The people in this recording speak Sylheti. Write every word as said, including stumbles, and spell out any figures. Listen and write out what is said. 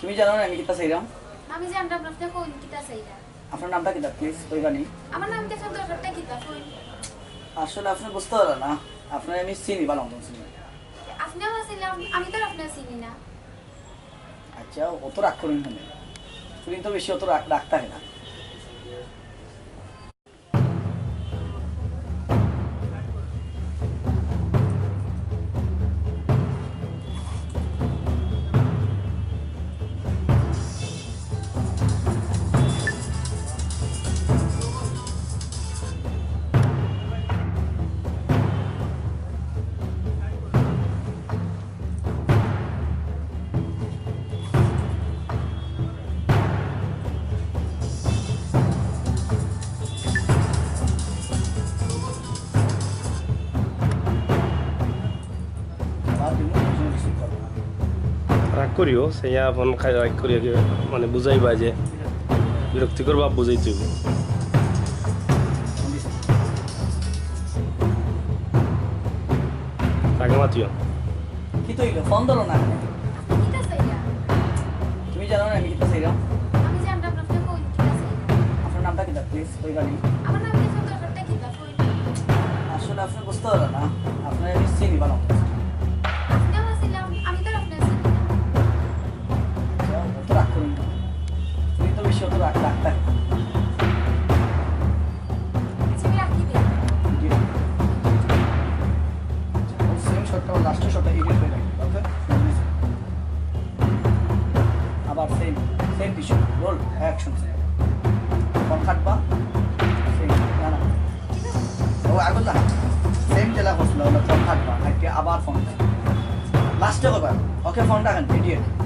তুমি জানো না আমি কিতা চাইরাম? আমি জানতাম না আপনে কোন কিতা চাইরা। আপনার নামটা কিতা, প্লিজ, কইবানি? আমার নাম তো সব দরকারটা কিতা, কই? আসলে আপনে বুঝতে পারলা না, আপনারে আমি চিনি, ভালো মতন চিনি। আপনে আমার চিনলে, আমি, আমি তো আপনারে চিনি না। আচ্ছা, অত রাগ করইন কেনে? পুলিন তো বেশি অত রাগ, রাগ থাকে না। রাগ করিও, সে ফোন খাই রাগ করিও কি, মানে, বুঝাইবা যে বিরক্তিকর ভাব বুঝাইতে হইব। রাগে মাতিও। কিতা অইলো? ফোন ধরো না। আপনে কিতা চাইরা? তুমি জানো না আমি কিতা চাইরাম? আমি জানতাম না আপনে কোন কিতা চাইরা। আপনার নামটা কিতা, প্লিজ, কইবানি? আমার নাম কি, আপনার দরকারটা কিতা, কই? আসলে আপনে বুঝতে পারলা না, আপনারে আমি চিনি, ভালো মতন। আপনে আমার চিনলে, আমি, আমি তো আপনারে চিনি না। আচ্ছা, অত রাগ করইন না। তুমি তো বেশি অত রাগ, রাগ থাকে। আচ্ছা, আমি রাখি দেই। জি। আচ্ছা, ওই সেম শটটা, ওই লাস্টের শটটা এডিট করে রাখি, ওকে? আবার সেম, সেম দৃশ্য, রোল, অ্যাকশন। ফোন কাটবা, সেম, না, না। ও, আর বললা না? সেম যেলা করছিল, ওলা ফোন কাটবা, কাটিয়া আবার ফোন। লাস্টে কইবা, "ওকে, ফোন রাখেন, ইডিয়েট।"